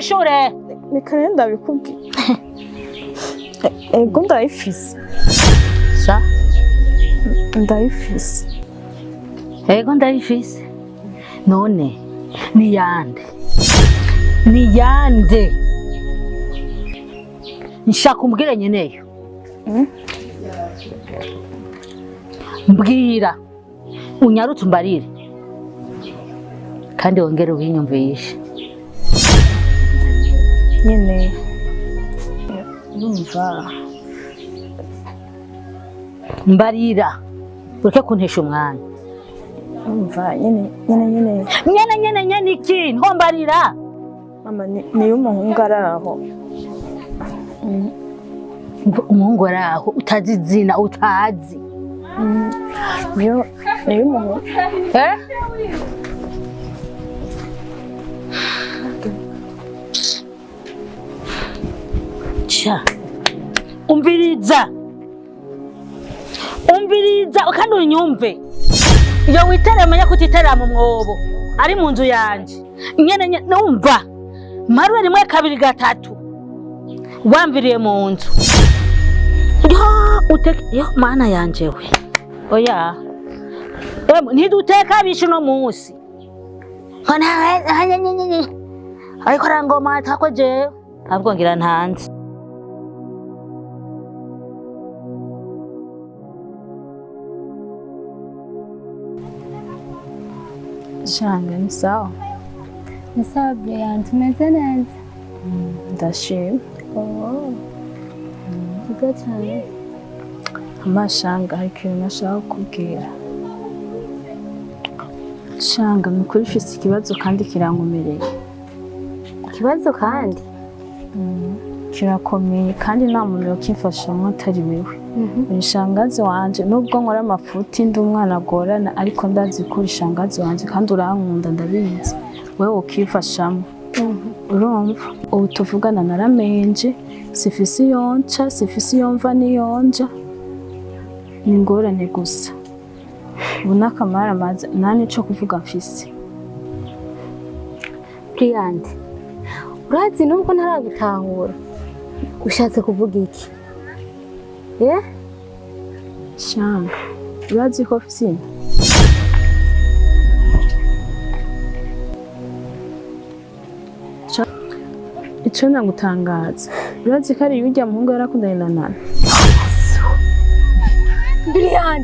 Unyishure. Reka rero ndabikubwira. Ego ndayifise. Sa? Ndayifise. Ego ndayifise. None ni yande? Ni yande? Nshaka umbwire nyeneyo. Mbwira. Unyarutse umbarire. Kandi wongere ubinyumvishe. Nyene urumva. Mbarira. Ureke kuntesha umwanya. Urumva nyene nyene nyene. Nyene nyene nyene iki? Ntombarira. Mama niyo umuhungu ari aho. Umuhungu ari aho utazi izina utazi. Niyo umuhungu. Eh? Cha. Umviriza. Umviriza kandi unyumve. Iyo witerera menya kutiterera mu mwobo ari mu nzu yanje. Nyene nyene numva. Marwe rimwe kabiri gatatu. Wamviriye mu nzu. Yo uteke yo mana yanje we. Oya. Ntiduteka bishu no munsi. Ariko arangoma atako jewe. Ahubwo ngira ntanze. Shanga ni sawa. Ni sawa Brian, tumeze neza. Ndashima. Oh. Byiza cyane. Amashanga hari ikintu nashaka kukubwira. Shanga ni ukuri mfise ikibazo kandi kirankomereye. Ikibazo kandi? Kirakomeye kandi nta muntu yokimfashamwo atari wewe. Uri shangazi wanje nubwo nkora amafuti ndi umwana agorana ariko ndazi ko uri shangazi wanje kandi urankunda ndabizi. Wewe ukifashamwo. Urumva ubu tuvugana naramenje sifise iyo nca sifise iyo mva n'iyo nja ni ingorane gusa. Ubu n'akamara amaze nta nico kuvuga mfise. Brian, urazi nubwo ntaragutahura ushatse kuvuga iki? Shanga urazi ko mfise inda? Ico nagutangaza urazi ko ari urya muhungu yarakundanye na Nana? Brian!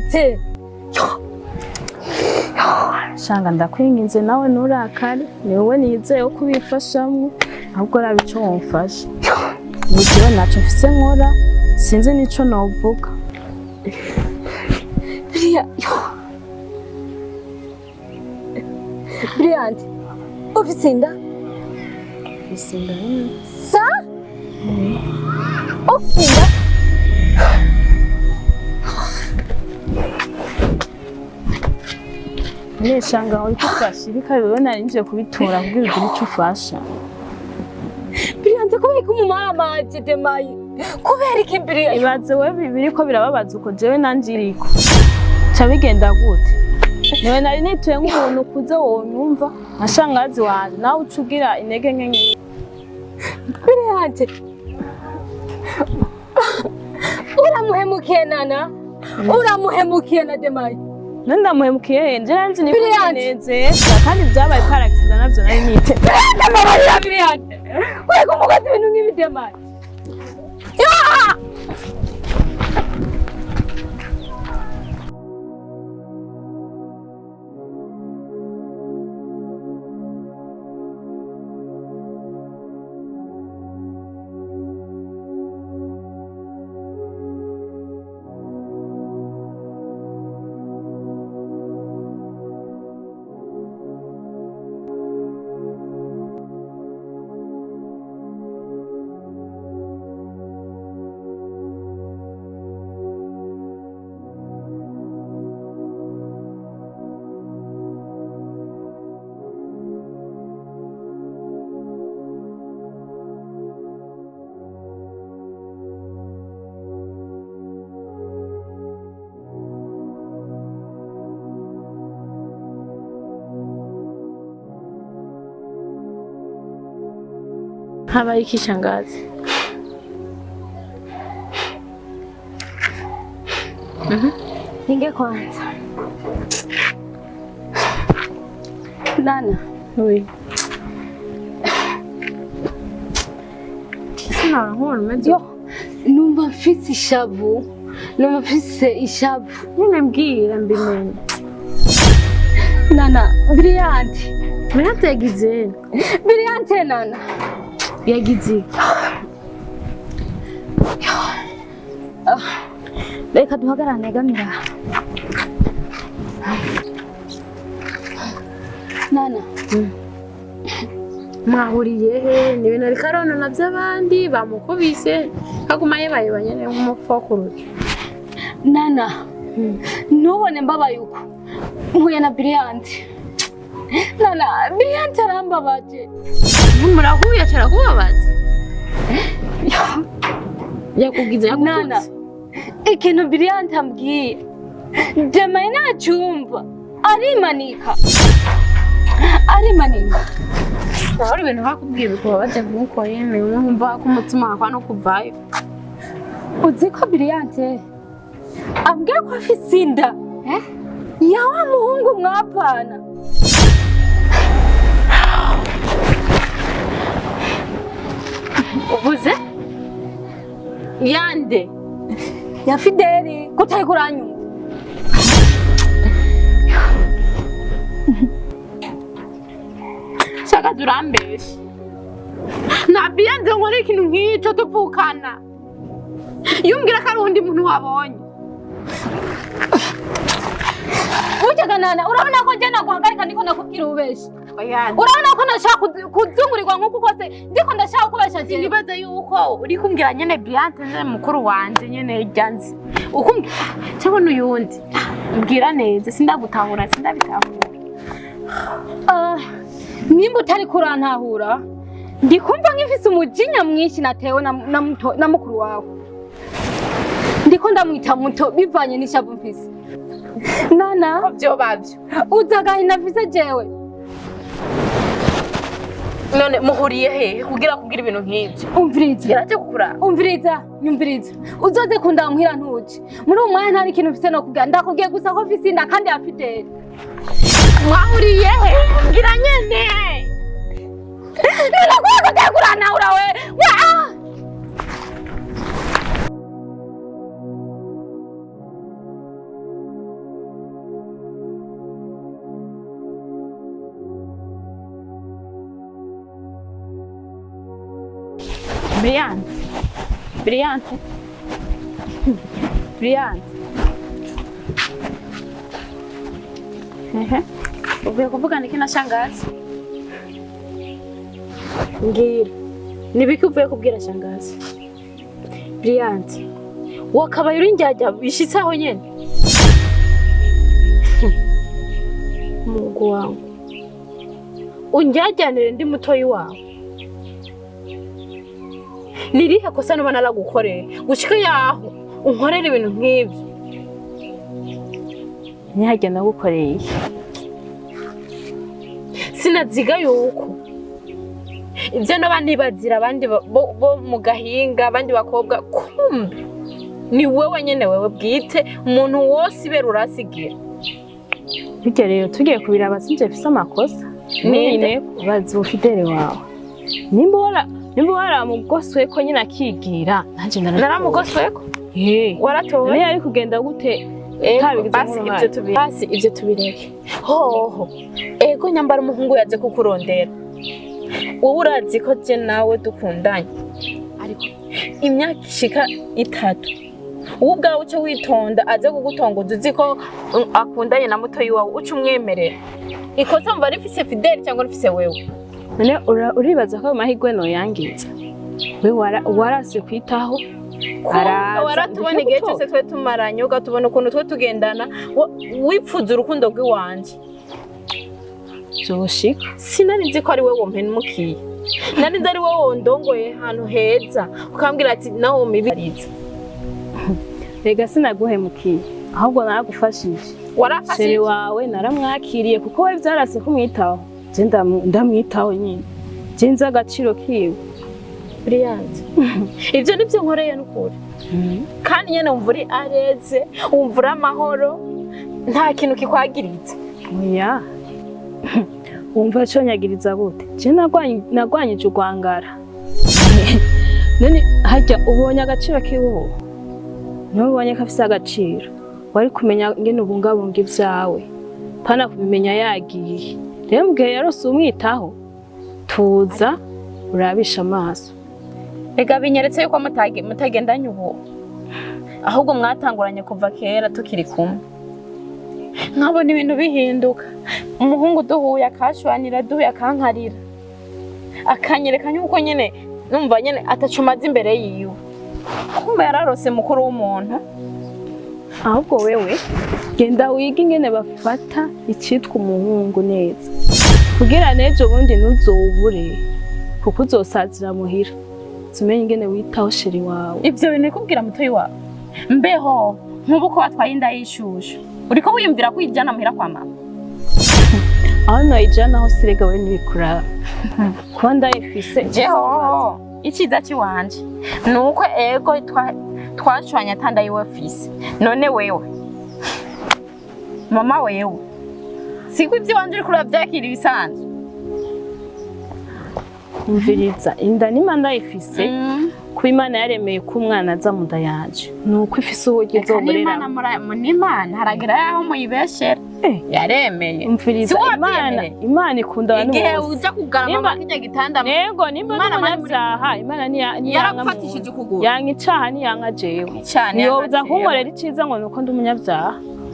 Shanga ndakwinginze nawe nturakare ni wowe nizeye ko kubifashamwo ahubwo raba ico womfasha. Ubu jewe ntaco mfise nkora sinzi nico novuga. Brian, ufise inda? Mfise inda nyene. Sa? Ufise inda? Nyene shanga uriko ufasha ibika wewe nari nje kubitora kugira ugire ico ufasha. Brian, kubera ko umumaramaje Demayi? Kubera iki Brian? Ibaze wewe biriko birababaza uko jewe nanje iriko. Ca bigenda gute? Niwe nari nituye nk'umuntu ukuze wonyumva nka shangazi wanje nawe uca ugira intege nke nke. Brian, uramuhemukiye Nana, uramuhemukiye na Demayi. None ndamuhemukiye he? Nje nari nzi niko Brian! binezeza kandi vyabaye par accident navyo nari nite. Ndababarira Brian, uriko umukozi ibintu nk'ibi Demayi. Habaye iki shangazi? Ninge kwanza. Nana, Oui. Sinahora nkubona umeze yo, numva mfise ishavu. Numva mfise ishavu. nyine mbwira mbimenye. Nana, Brillante. Brillante yagize Brillante Nana. Yagize iki? Reka duhagarare negamira. Nana, Mwahuriye he? Ni ibintu ariko aronona by'abandi bamukubise aguma yebayeba nyene nk'umupfu wo ku rucu. Nana, ntubone mbabaye uko. Mpuye na Brillante. Nana, Brillante arambabaje. Murahuye acara kubabaza? Yakugize Nana, yakututse? ikintu Brillante ambwiye Jemaye ntacyumva, arimanika, arimanika. Urabona ibintu bakubwiye bikubabaje nk'uko nyene wumva ko umutima wakwa no kuvayo. Uzi ko Brillante ambwiye ko afise inda ya wa muhungu mwapfana. Uvuze? Yande? Ya Fideli, kutari kuranyumva. Shakazi urambesha. Na Brillante nkora ikintu nk'ico tuvukana. Iyo umbwira ko ari uwundi muntu wabonye. Burya Nana, urabona ko njye naguhagarika ndiko ndakubwira ububeshi. Oya. Urabona ko ndashaka kuzungurirwa nk'uku kose ndiko ndashaka kubesha jewe. Sinibaza yuko uri kumbwira nyene Brillante nyene mukuru wanje nyene ryanzi. Ukumbwira cyangwa n'uyundi. Mbwira neza sindagutahura sindabitahura. Ah, nimba utari kurantahura ndikumva nk'ifise umujinya mwinshi natewe na mukuru wawe. Ndiko ndamwita muto bivanye n'ishavu mfise. Nana, Byo bavyo. uzi agahinda mfise jewe. None muhuriye hehe kugira kubwira ibintu nk'ibyo? Umviriza. Yaraje kukuraba. Umviriza, nyumviriza. Uzoze kundaba muhira ntuje. Muri uwo mwanya nta n'ikintu mfise no kubwira. Ndakubwiye gusa ko mfise inda kandi ya Fideli. Mwahuriye he? Mbwira nyene. Ndakubwiye ko utari kurantahura we. Wa! Brillante. Brillante. Brillante. Ehe. Uvuye kuvugana iki na shangazi? Mbwira. Nibiki uvuye kubwira shangazi? Brillante. Wakabaye uri njyajya bishitse aho nyene. Mungu wangu. Unjyajyanire ndi mutoyi wawe. Nirihe kosa nuba naragukoreye gushika yaho unkorera ibintu nk'ibyo? Ntihajya nagukoreye iki? Sinaziga yuko ibyo noba nibazira abandi bo mu gahinga abandi bakobwa, kumbe ni wewe nyene wewe bwite umuntu wose ibera urasigira. Bityo rero tugiye kubiraba sinje mfise amakosa. Ninde? Nine bazi ufidele wawe. Nimba waramugoswe ko nyine akigira nanje Naramugosweko? Eh. Waratowe? None yari kugenda gute? Utabigize Basi nk'uruhare. ibyo tubireke. Basi ibyo tubireke. Hoho. Ego nyambara umuhungu yaje kukurondera. Wowe urazi ko je nawe dukundanye. Ariko imyaka ishika 3. Wowe ubwawe uce witonda aze kugutongoza uzi ko akundanye na mutoyi wawe uce umwemerera. Ikosa mva rifise Fidele cyangwa rifise wewe? None uribaza ko ayo mahirwe noyangiza? We warase kwitaho. Araza, waratubona ndetse igihe gutora. cyose twe tumaranye ugatubona ukuntu twe tugendana wipfuza urukundo rw'iwanje. Vyoshika. Sinari nzi ko ari wowe wompemukiye. Nari nzi ari wowe wondongoye ahantu heza ukambwira ati nawe womibariza. Rega sinaguhemukiye ahubwo naragufashije. Warafashije? Chéri wawe naramwakiriye kuko we vyarase kumwitaho. Je ndamwitaho nyine. Je nzi agaciro kiwe. Brilliant, ivyo nivyo nkoreye n'ukuri. Kandi nyene wumva uri areze, wumva uri amahoro, nta kintu kikwagiritse. Oya, wumva conyagiriza gute? Je nagwanyije urwangara. None harya ubonye agaciro kiwe ubu? Niwe ubonye ko afise agaciro. Wari kumenya ingene ubungabunga ibyawe, pana kubimenya yagiye. Rero mu gihe yarose umwitaho, tuza urabisha amaso. Rega binyeretse yuko mutagendanye ubu, ahubwo mwatanguranye kuva kera tukiri kumwe. Nkabona ibintu bihinduka, umuhungu duhuye akashwanira, duhuye akankarira, akanyereka yuko nyene numva nyene atacumaze imbere yiwe, kumbe yararose mukuru w'umuntu. Ahubwo wewe genda wige ingene bafata icitwa umuhungu neza, kugira n'ejo bundi ntuzobure, kuko uzosazira muhira. Umenye ingene witaho chéri wawe. Ivyo bintu bikubwira mutoyi wawe? Mbeho nkubu ko watwaye inda y'ishushu, uriko wiyumvira ko uyijana muhira kwa mama? Aho noyijana hose rega we ntibikuraba, kuba ndayifise. Jeho iciza ciwanje ni uko ego twashwanye atanda yiwe afise. None wewe mama, wewe siko ivy'iwanje uriko uravyakira ibisanzwe? Umviriza, inda nima ndayifise, kuba Imana yaremeye ko umwana aza mu nda yanje, ni uko ifise uburyo Reka n'Imana izomureramo. N'Imana haragira yaho muyibeshera. Yaremeye. Umviriza. Si wowe Imana wavyemeye? Imana ikunda abantu Igihe bose. uja kugarama kirya gitanda, Nego nimba Imana ndi mwari umunyabyaha, Imana ntiyanka. Yaragufatishije ukuguru. Yanka icaha, ntiyanka jewe. Cane. Ntiyoza Yanka. kunkorera iciza ngo nuko ndi umunyabyaha,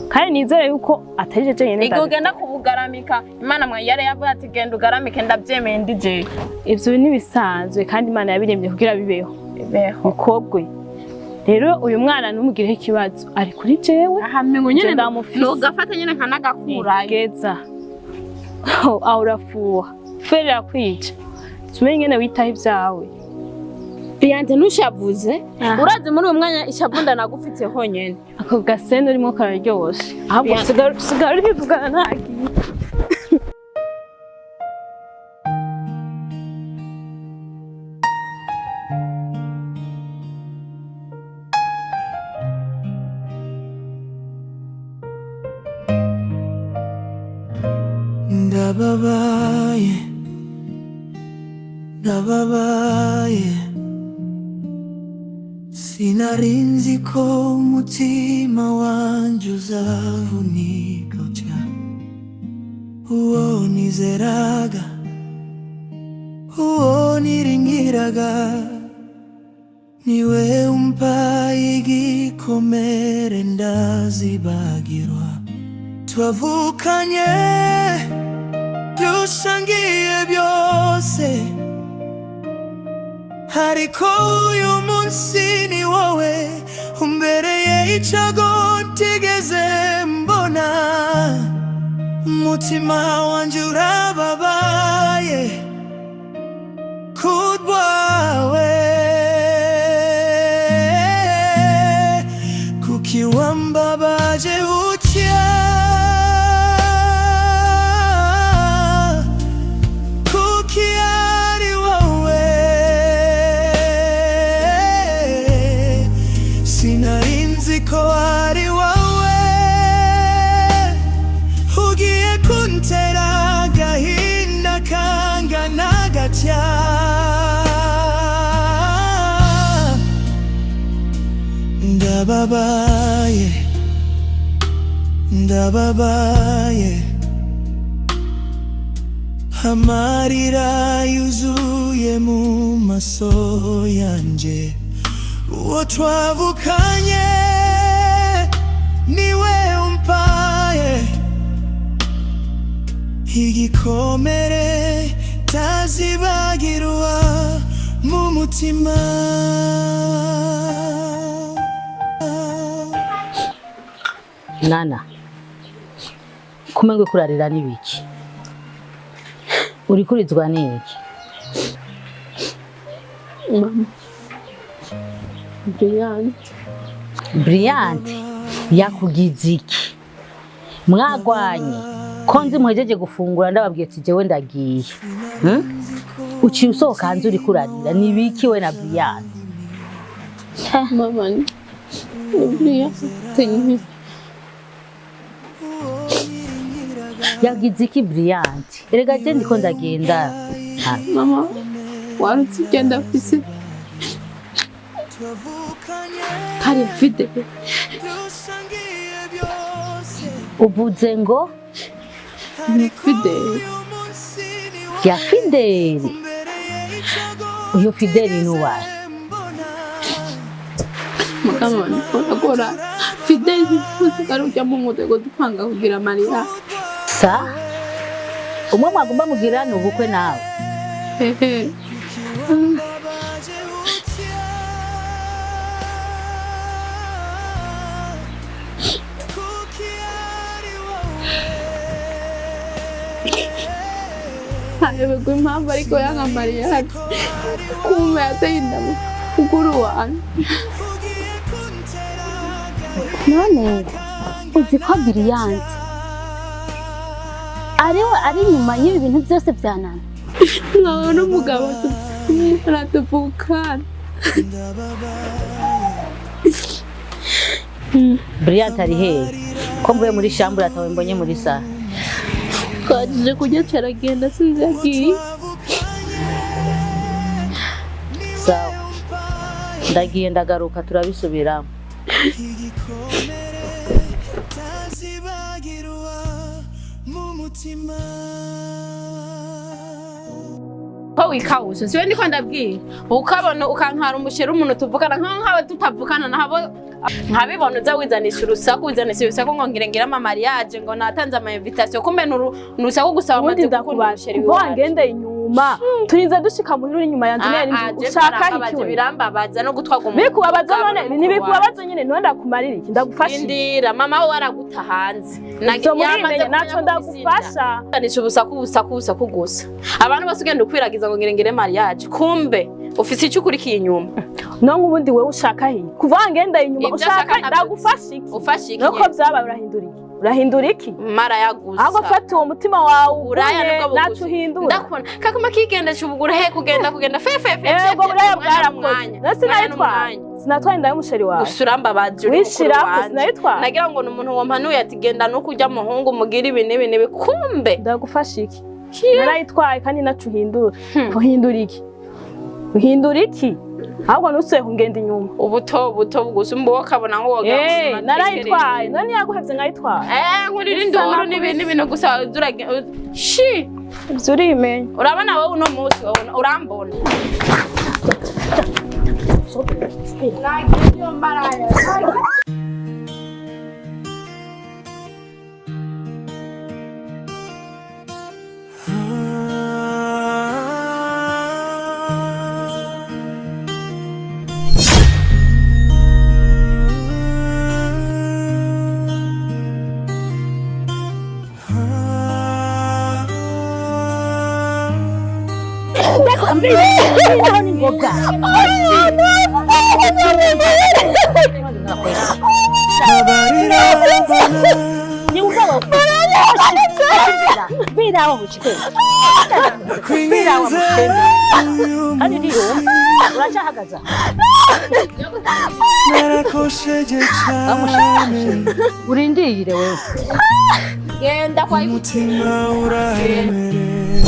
kandi nizere yuko atari je jenyine. Igihe ugenda kubugaramika, Imana mwe yari yavuze ati: "Genda ugaramike, ndavyemeye, ndi jewe." Ivyo ni bisanzwe, kandi Imana yabiremye kugira bibeho. Bibeho. Bikogwe. Rero uyu mwana ntumugireho ikibazo, ari kuri jewe. Aha mengo nyene. Je ndamufise. Nogafata nyene nkanagakurayo. Geza aho urafuha, feri irakwica. Tumenye ingene witaho ibyawe. Biyante, ntushavuze. Aha. Urazi muri uyu mwanya ishavu ndanagufitse honyene. Ako gasene urimo kararyoshe ahubwo. Sigara urivugana, ntagiye. Ndababaye, ndababaye. Sinarinzi ko umutima wanje uzavunika utya. Uwo nizeraga, uwo niringiraga, niwe umpaye igikomere ndazibagirwa. Twavukanye, dusangiye byose, ariko uyu munsi ni wowe umbereye icago ntigeze mbona. Umutima wanje urababaye kubwawe. Kuki wambabaje utya? Kuki ari wowe? Sinarinzi ko ari wowe ugiye kuntera agahinda kangana gatya. Ndababaye, ndababaye. Amarira yuzuye mu maso yanje. Uwo twavukanye niwe umpaye igikomere tazibagirwa mu mutima. Nana, kumengo kurarira n'ibiki? Urikurizwa n'iki? Mama, Brilliant. Brilliant yakugize iki? Mwagwanye ko nzi muhejeje gufungura, ndababwiye ati jewe ndagiye. Uciye usohoka hanze uriko urarira, ni biki we na Brian? Mama, ni buriya tenye. Yagize iki Brian? Erega je ndiko ndagenda. Ha, Mama, warutse ugenda mfise kari mfite. Uvuze ngo Mfite. Ya Fideli? Uyo Fideli ni uwahe? Mugabo ndikora Fideli usigara ujya mu mutego dupanga kugira amarira. Sa umwe mwagomba mugirane ubukwe nawe? Hehe. Hayoberwa impamvu ariko yankamariye hano kumbe yateye inda mukuru wanjye. None uzi ko Brilliant ariwe ari inyuma y'ibi bintu byose byanana? Nkaba n'umugabo aratuvukana. Brian ari hehe ko mvuye muri shambure atawe mbonye muri sara? Twagije kurya caragenda, sinzi yagiye. Sawa, ndagiye ndagaruka turabisubiramo. Igikomere tazibagirwa mu mutima. Ko wikawusha siwe ndiko ndabwira, ukabona ukantwara umusheri umuntu tuvukana nkawe tutavukana nabo nkabibona uza wizanisha urusaku, wizanisha urusaku ngo ngire ngire ama mariage, ngo natanze ama invitation, kumbe nurusaku gusa Ubundi wamaze gukunda ndakubaza umusheri kuva wiwanje. wangende inyuma, turinze dushika muhira uri inyuma yanjye. Ah, ah, Nari je ushaka birambabaje, iki? Birambabaza no gutwaga umuntu. Bikubabaza Mugabo none n'umukuru wawe. ntibikubabaza nyine? None ndakumarira iki? Ndagufasha iki? Indira mama we araguta hanze. Ivyo murimenye, naco ndagufasha. Nisha ubusaku ubusaku ubusaku gusa, abantu bose ugenda ukwiragiza ngo ngire ngire mariage, kumbe ufise icyo ukurikiye inyuma. None ubundi wewe ushaka iki kuva wangende inyuma? Ibyo Ushaka ashaka ntabyo. ndagufasha iki? Ufashe iki? Nuko byabaye, urahindura iki? Urahindura iki? Mara yagusa. Ahubwo fata uwo mutima wawe Buraya ugumye nubwo naco buguzi. uhindura. Ndakubona kakuma kigendesha ubugura he kugenda kugenda fe fe fe. Ego, buraya bwarakoze. None sinayitwaye, sinatwaye inda y'umusheri wawe. Gusa urambabaje uri mukuru Wishirako, wanje. sinayitwaye. Nagira ngo ni umuntu wampanuye ati genda nuko ujya muhungu mugira ibi n'ibi n'ibi, kumbe Ndagufasha iki? Narayitwaye kandi naco uhindura. Uhindura iki? Uhindura iki? Ahubwo ntusuye kungenda inyuma. Ubuto buto gusa umbuwo kabona ngo wogira ngo Eh, umuntu atekereze. narayitwaye. None yaguhevye nkayitwaye? Eh, nkurira induru n'ibi n'ibintu gusa shi. Ivyo urimenya. Urabona wowe uno munsi wowe urambona. Mbiraho n'ingoga. Babarira bana. Ni ugabo. Mbiraho bushike. Mbiraho Kwinginze bushike. uyu Kandi ndiyo uracyahagaza. narakosheje cyane. Urindire wewe. Genda kwa Umutima uraremereye,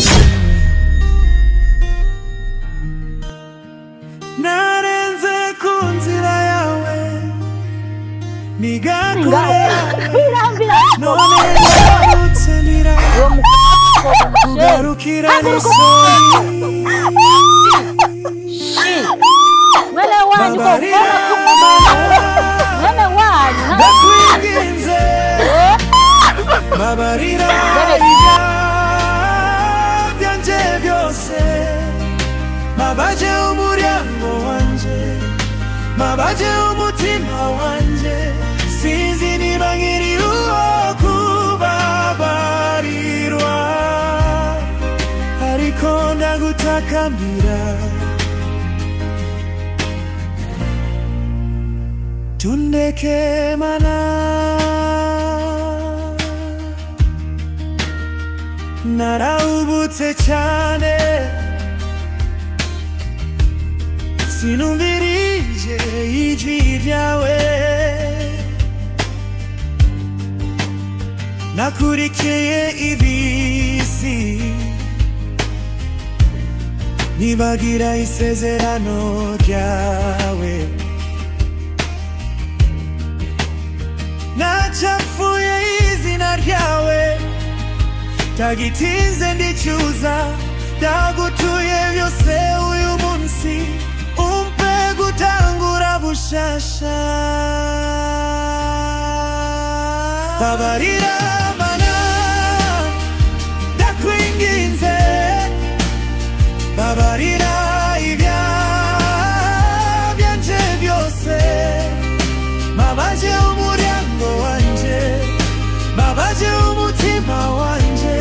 narenze ku nzira yawe nigakure. Mbiraho mbiraho. None ngarutse ndira kugarukira n'isoni. Mwene wanyu ko Babarira mana. Mwene wanyu. Ndakwinginze, babarira ibyaha byanje byose, mabaje umuryango wanje, mabaje umutima wanje, sinzi niba nkiri uwo kubabarirwa, ariko ndagutakambira, tundeke mana. Narahubutse cyane. Sinumvirije ijwi ryawe, nakurikiye ibisi, nibagira isezerano ryawe. Nacafuye izina ryawe, tagitinze ndicuza. Ndagutuye byose uyu munsi, umpe gutangura bushasha. Babarira Mana, ndakwinginze, babarira ibyaha byanje byose. Babaje umuryango wanje, babaje umutima wanje.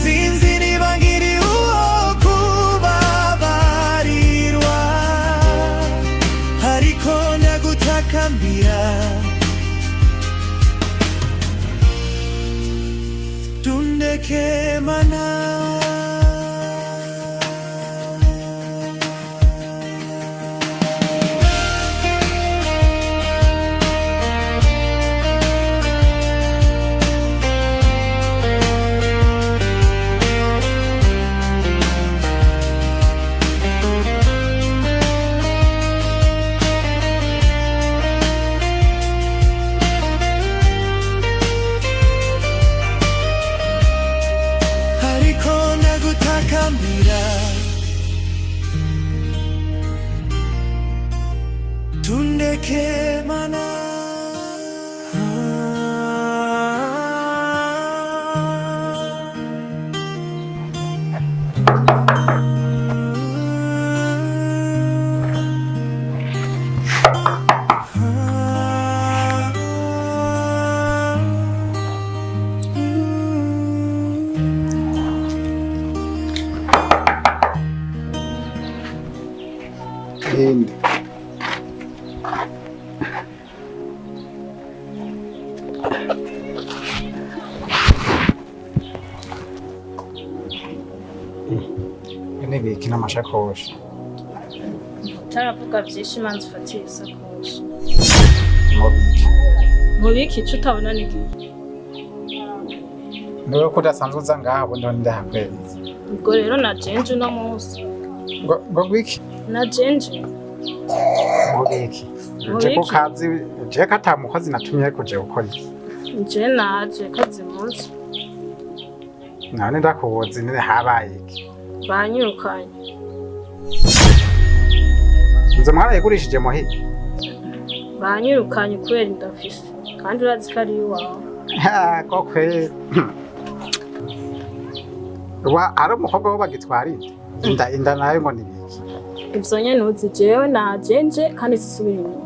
Sinzi niba nkiri uwo kubabarirwa, ariko ndagutakambira. Tundeke Mana. Ariko ndagutakambira, tundeke Mana. Ninde? Nibiki n'amashakoshi? Utaravuga byinshi, manzi ufatiye isakoshi. Mubiki? Mubiki icyo utabona ni iki? Niwe ko udasanzwe uza ngaha, ubundi ho ndahakwezi. Ubwo rero na jenje uno munsi. Ngo gwiki? Na jenje. Mubiki? Je ko kazi je ko ata mukozi natumye kuje gukora iki? Je naje kazi munsi. None ndakubuzi none habaye iki? Banyirukanye. Inzu mwarayigurishije muhira? Banyirukanye kubera indafise, kandi urazi ko ari iwawe. Ha, ko kweri wa ari umukobwa wo bagitwara inda nayo ngo nibiki? Ivyo nyene uzi, jewe naje nje kandi sisubira inyuma.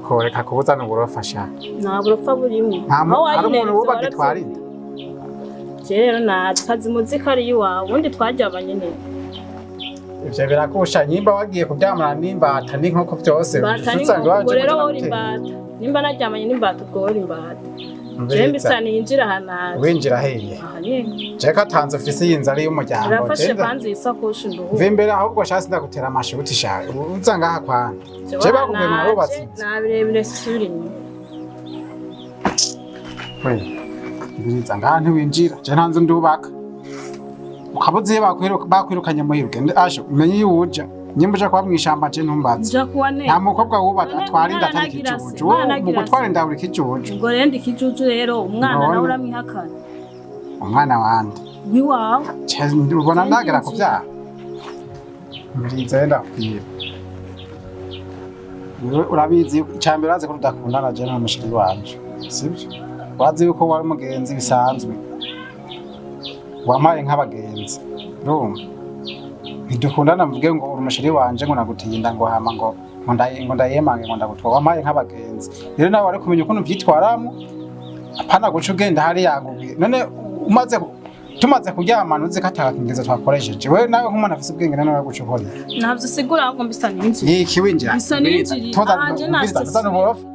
Koreka kubuzana uburofa sha. Nta buropfa burimwo. Nta Aho hari umuntu wayineretse wo bagitwara inda. Je rero naje kazi muzi ko ari iwawe, ubundi twaryamanye neza. Ivyo birakusha nyimba wagiye kuryamana n'imbata n'inkoko byose. Imbata usanga n'inkoko, waje ubwo rero kuja wowe uri gutera. imbata. Nimba naryamanye n'imbata, ubwo wowe uri imbata. Je Mbiriza. mbisa ninjira aha naje. Winjira hehe? Aha nyene. Je ko atanze ufise iyi nzu ari iy'umuryango. Urafashe Genda. kwanza iyi sakoshi nduhuke. Mva imbere ahubwo sha, sindagutera amashuti sha. Uza ngaha kwanda je bakubwiye ngo narubatse inzu. Nta birebire, sisubira inyuma. We, mbiriza, ngaha ntiwinjira. Je nta nzu ndubaka. Ukaba uzi iyo bakwirukanye muhira, ugende asha umenye iyo uja. Nyimba uja kuba mw'ishamba, je ntumbaze. Nja kuwa neza. Nta mukobwa wubatse None atwara inda umwana atari nagira se, ikijuju. umwana Wowe mu nagira gutwara se. inda uri ikijuju. Ubwo rero ndi ikijuju rero, umwana None. nawe uramwihakana. Umwana wande? Wiwawe. Ubona ndagera kuvyara? Mbiriza rero, ndakubwira. Wewe urabizi yuko icambere urazi ko tudakundana je na mushiki wanje, sibyo? Urazi yuko wari umugenzi bisanzwe, wampaye nk'abagenzi. Urumva, ntidukundana. Mvuge ngo uri umushiri wanje, ngo nagutiye inda, ngo hama ngo ndayemange ngo ndagutwa. Wampaye nk'abagenzi. Rero nawe wari kumenya ukuntu uvyitwaramwo, apana guca ugenda hariya ngo none umaze tumaze kuryamana uzi ko atagakingirizo twakoresheje. Wewe nawe nk'umuntu afise ubwenge, none guca ukora iki? Ntabyo usigura, ahubwo mbisa ninjira. Iki winjira? Bisa ninjiriye. Toza. Aha, je nashitse. Toza uburofa.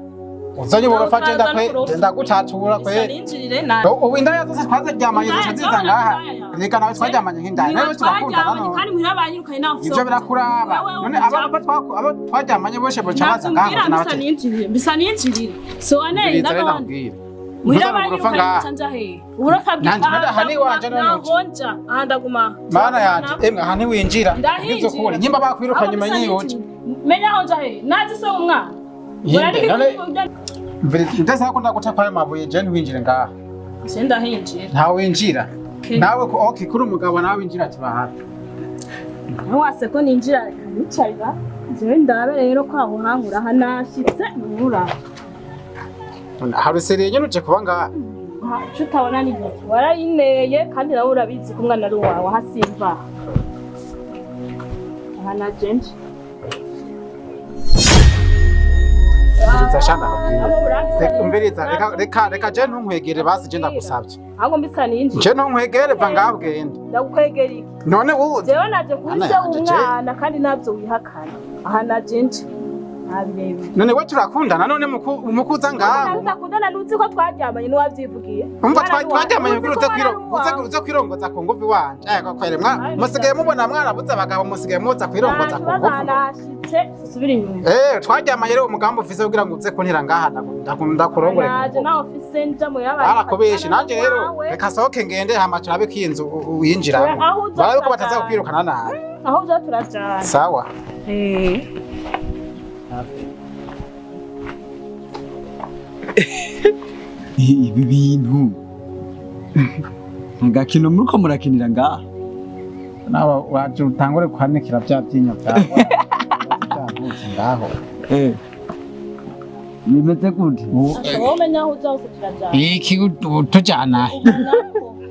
Uzanye uburofa je ndakwe ndagutatura Bisa kwe. ninjirire na Ubu indaya zose twaziryamanye zica ziza ngaha. Reka nawe twaryamanye nk'indaya. Nawe turakundana twaryamanye none. kandi muhira banyirukanye nawe. Ivyo birakuraba. None abo abo twaryamanye bose boca baza ngaha Nakubwira ngo bisa ninjirire, bisa ninjirire. So wane Ndabona. ndabona. Muhira Ntuzane uburofa banyirukanye ngaha. nca nja hehe? Uburofa Nanje none aha ni iwanje none uca. Nahonja, aha ndaguma. Mana yanje, emwe aha ntiwinjira. Ndahinjira. Ubwiza nyimba bakwirukanye Aho bisa umenye iwuje. ninjirire. Menya aho nja hehe? Nazi se umwana. Yinde, none ndasaba ko ndaguca kwayo mabuye je ntiwinjire ngaha. Je ndahinjira. Ntawe winjira. Okay. Nawe ko okay kuri umugabo nawe winjira tuba hafi. Ntiwase ko ninjira reka nicarira. Jewe ndabe rero ko aho hankura aha nashitse nkura. Harusereye nyene uje kuba ngaha. Ico utabona ni giki warayineye kandi nawe urabizi ko umwana ari uwawe aha simva. Aha naje nje. Umviriza sha ndakubwira. Abo urambisa Reka umviriza reka reka reka je ntunkwegere basi je ndagusabye. Ahubwo mbisa ninjire. Je ntunkwegere va ngaha ugende. Ndagukwegera iki? None ubu Jewe naje kuri Ana se yanje je. umwana kandi ntabyo wihakana. Aha naje nje. Ntabirebire. None we turakundana none mukuza ngaha. Ndakundana nuzi ko twaryamanye n'uwavyivugiye. Umva twaryamanye kugira uze kwiro uze kwirongoza ku nguvu wanje. Ego kwere mwa musigaye mubona mwarabuze abagabo musigaye muza kwirongoza ku nguvu. Nashitse usubire inyuma. Twaryamanye rero umugambi ufise kugira ngo uze kuntira ngaha ndakurongore. Naje nawe ufise nja mu yabaye. Barakubeshe nanje rero reka sohoke ngende hama turabe ko iyi nzu uyinjiramo. Aho uza Barabe ko bataza turajana. kukwirukana nabi. Aho uza turajana. Sawa. Ibi bintu agakino muriko murakinira ngaha. Nawe waje utangure kwanikira bya byinyo byawe. Byavutse ngaho. Bimeze gute? Wowe umenya aho uza hose turajana. Iki tujana.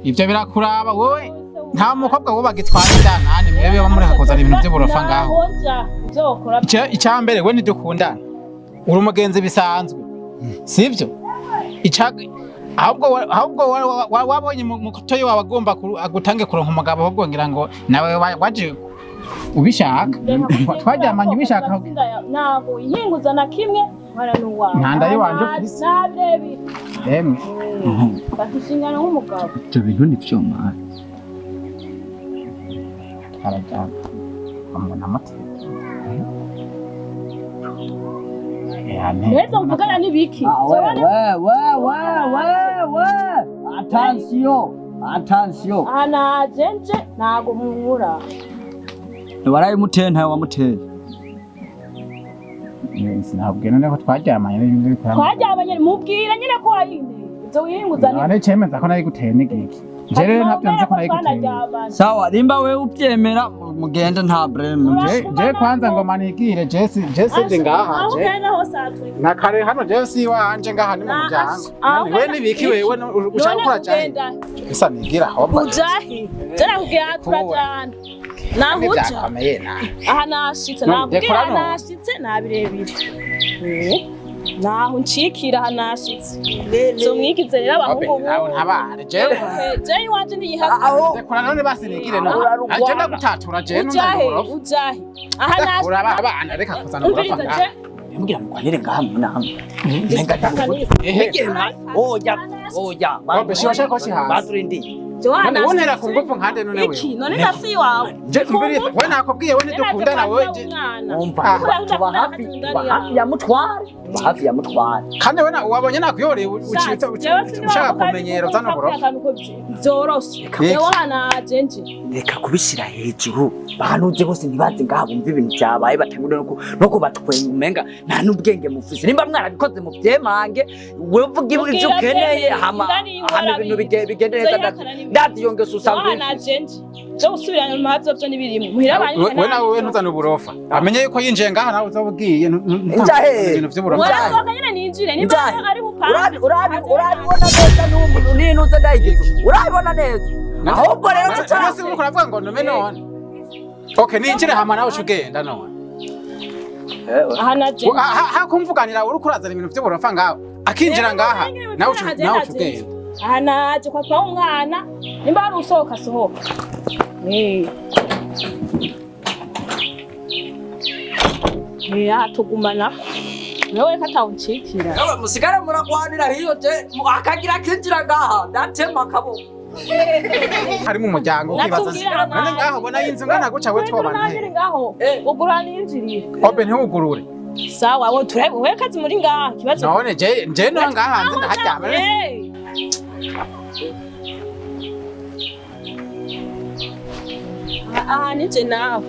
Ivyo birakuraba wowe. Nta mukobwa wowe bagitwara inda nani mwebwe bamureka kuzana ibintu by'uburofa ngaho. Naho nja uzokora. Icya mbere we ntidukundana. Uri umugenzi bisanzwe. Sivyo? Ahubwo wabonye mutoyi wawe agomba agutange kuronka umugabo ahubwo ngira ngo nawe waje ubishaka. Twaryamanye ubishaka. Ntabwo inkinguza na kimwe mwana n'uwawe. Nta nda y'iwanje ufise. Nabirebire. Emwe. Fata inshingano nk'umugabo. Ibyo bintu ni vyo mani. Twarajyana. Bamubona mute. Neza mvugana n'ibiki? We attention attention. Aha naje nje ntago munkura. Warayimuteye ntawe wamuteye. Sinabwiye none ko twaryamanye n'ibindi bikora. Twaryamanye mubwira nyine ko wayinteye. Ibyo wihinguza ni None cemeza ko nayiguteye n'igiki. Je rero ntabyo nzi ko nayiguteye. Sawa nimba wewe uvyemera mugende nta breme. Je kwanza ngoma nigire Jesse Jesse ndi ngaha Aho je. ugenda hose aha turi. Na kare hano Jesse iwanje ngaha ni mu muryango. Aho None we nibiki wewe ushaka None gukora jahe? ugenda. Bisa nigira ahubwo. Ujahe. Je nakubwira aha turajana. Naho uja. Byakomeye na. Aha nashitse None nakubwira dekora aha none. nashitse nabirebire. Naho ncikira aha nashitse. Zomwigize rero abahungu Nawe ntabare jewe. Je iwanje ntiyihaka. Dekora none basi nigire none. Aje ndagutatura je none Ujahe, ndagorofa. ujahe. Aha nashitse. Uraba abana reka kuzana uburofa Umviriza ngaha. je. Mugira mugwanire ngaha munama. Ehe. Oya oya. Obe shosha ko shi hasi. Baturindiye. None wontera ku ngufu nkande none wewe. Iki none ndasi iwawe. Je umviriza we nakubwiye we ntidukundana wewe je. Umva tuba hafi tuba hafi ya mutware. Tuba hafi ya mutware. Kandi we wabonye nakuyoreye ucitse ushaka kumenyera uzana uburofa. Byoroshe. Jewe hanaje nje. Reka kubishira hejuru bahanuze bose ntibaze ngaha bumve ibintu byabaye batangure no kubatwenga umenga nta n'ubwenge mufise nimba mwarabikoze mu byemange wewe uvuga ibyo ukeneye hama hama ibintu bigende neza ndazi iyo ngeso usanga Jewe uyifise. hanaje nje. Je gusubirana mu mavyo byo nibirimo. Muhira abantu We nawe we ntuzana uburofa. Amenye yuko yinjiye ngaha nawe uzobwiye Njahe. ibintu by'uburofa. Warasohoka nyine ninjire niba Njahe. ari bupanze. Urabibona neza n'ubu ninuze ndayigize urabibona neza ahubwo rero None se uriko uravuga ngo nome none. Okay ninjire hama nawe ucugenda none. Aha naje. Hakumvuganira uriko urazana ibintu by'uburofa ngaho. Akinjira ngaha nawe nawe ucugenda. Aha naje kwa kwa umwana nimba ari usohoka sohoka. Eh. Eh, aha tugumana. Wewe katawucikira. Ewe musigare muragwanira hiyo je akagira kinjira ngaha ndatema akaboko. Hari mu muryango ukibaza Natubwira none ngaho ubona y'inzu ngana guca we twobana Nanjye he? ngaho. Ugura ninjirire. Obe ntiwugurure. Sawa, wo turebe wewe kazi muri ngaha kibazo. None je no ngaha hanze ndaharyama. Eh. Aha nije nawe.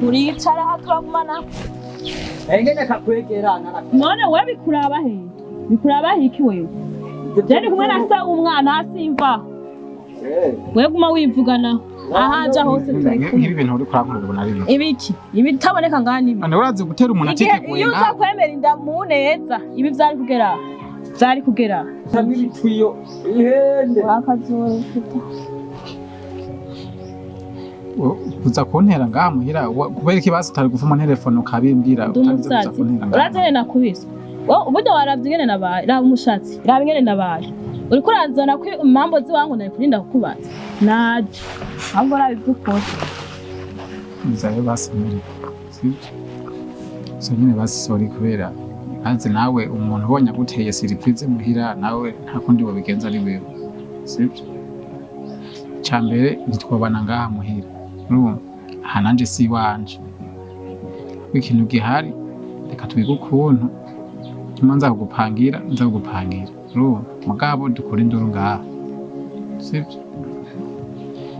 Turicara aha turagumana. Engene kakwegerana. None we bikuraba he? Bikuraba he iki wewe? Je ndi kumwe na se w'umwana simva. We guma wivugana. Ahaja hose turi kumwe. Nk'ibi bintu uri kurankorera ubona ari bibi. Ibiki? Ibitaboneka ngaha ni ibi. None urazi gutera umuntu Igihe atiteguye iyo uza ngaho. kwemera inda mu neza, ibi vyari kugera. Vyari kugera. Tamwe ibitwiyo ihende. Uza kuntera ngaha muhira kubera ikibazo utari gufuma telefone ukabimbwira Ndi utarinze kuza umusazi. kuntera ngaha. Urazi ngene nakubise. Wowe uburyo waravye ingene nabaye, raba umushatsi, raba ingene nabaye. Uriko uranzana ko impamvu ziwangu nari kurinda kukubaza. Naje. Ahubwo raba ivyo ukora. Nzabe basimuri. Sibyo? So nyine basisori kubera azi nawe umuntu ubonye aguteye surprise muhira nawe nta kundi wobigenza ari wewe. Sibyo? Icambere ntitwobana ngaha muhira. Urumva? Aha nanje si iwanje. Ikintu gihari reka twige ukuntu nyuma nzakugupangira nzakugupangira. Urumva? Mugabo dukora induru ngaha. Sibyo?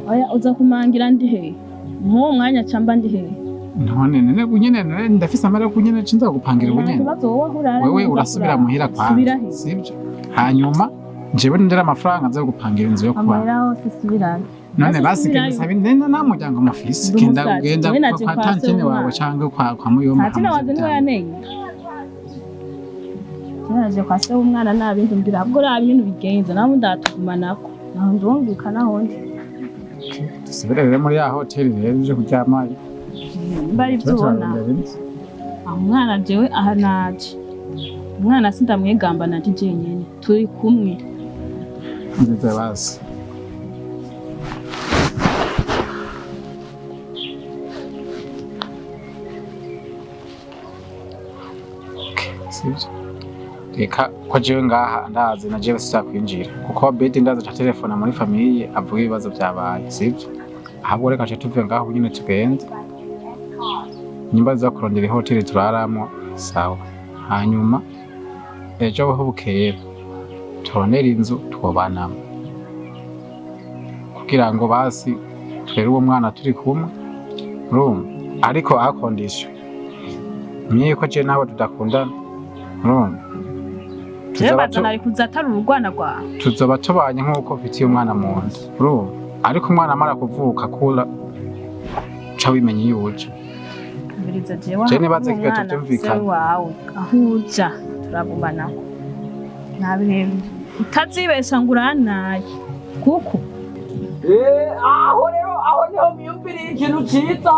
Oya uza kumangira ndi hehe? Mw'uwo mwanya camba ndi hehe? None none nyene none ndafise amara kunyene nzakugupangira Nta ubunyene. kibazo wowe aho urara Wewe ntuza urasubira kurara. muhira Subira kwanza he? sibyo? Hanyuma jewe ndera amafaranga nza gupangira inzu yo kubamo. Amahera hose subirana. None Basi basi subirayo. genda sabe nena nta muryango mufise. Ndi Genda umusazi. ugenda Wewe naje kwa kwa se tantine wawe w'umwana. canke kwa muyomba. Tantine wanje niwe yanenye. Naje kwa se w'umwana nta bindi mbwira ahubwo raba ingene ubigenza nawe ndatugumanako. Naho ndumvikana aho ndi. Dusubire rero muri ya hoteli rero uje kuryamayo. Nimba ari ivyo ubona. Aho umwana jewe aha naje. Umwana sindamwegamba naje jenyene. Turi kumwe. Nziza basi. Okay, sibyo? Reka ko jewe ngaha ndazi na jewe sizakwinjira kuko Bedi ndazi aca telefona muri famiye avuga ibibazo vyabaye sibyo? Ahubwo reka ce tuve ngaho nyine tugende nyimba ziza kurondera ihoteli turaramwo sawa, hanyuma ejo ho bukera turondere inzu twobanamo kugira ngo basi turere uwo mwana turi kumwe urumva, ariko a condition mye ko je nawe tudakundana urumva. Jewe Tuzoba bazana ari kuza atari urugwana rwawe. tuzoba tubanye nk'uko mfitiye umwana mu nda urumva, ariko umwana amara kuvuka akura uca wimenya iyo uje. Mbiriza jewe Je aha nibaze kuri kigaca umwana vyumvikana. se wawe aho uja turagumanako. Nta birebire. Utazibesha ngo urantaye. Kuko Aho rero aho niho mwiyumviriye ikintu ciza.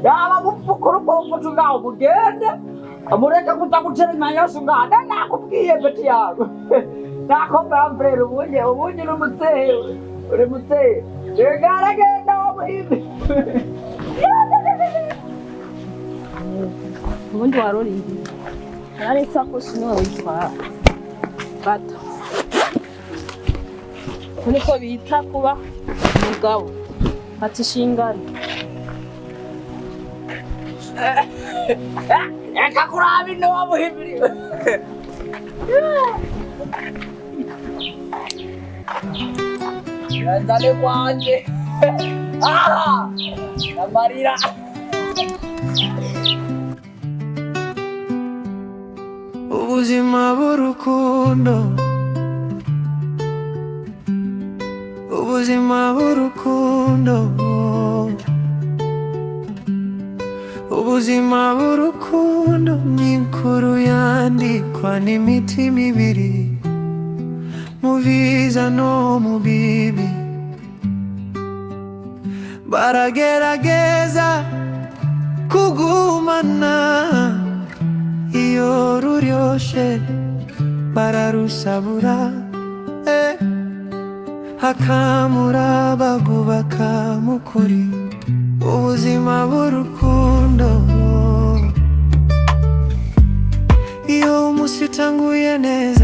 Yaba mupfukura ubwo bufutu ngaho mugende mureke kuza gutera imanyasu ngaha na nakubwiye peti yawe nakomambrera ubunye ubunye uri mutsehe uri mutsehe rega wa muhimbi. ubundi warurindiye. Arari isakoshi niwe witwara. Fata. Uku niko bita kuba umugabo. Fata inshingano. Reka kuraba ino wa muhimbi. Nzane kwanje. Ah! Amarira. Ubuzima bw'urukundo, ubuzima bw'urukundo, ubuzima bw'urukundo ni inkuru yandikwa n'imitima ibiri mu biza no mu bibi, baragerageza kugumana iyo ruryoshe bararusabura, hakamura bagubaka mukuri ubuzima bw'urukundo. Umunsi utanguye neza.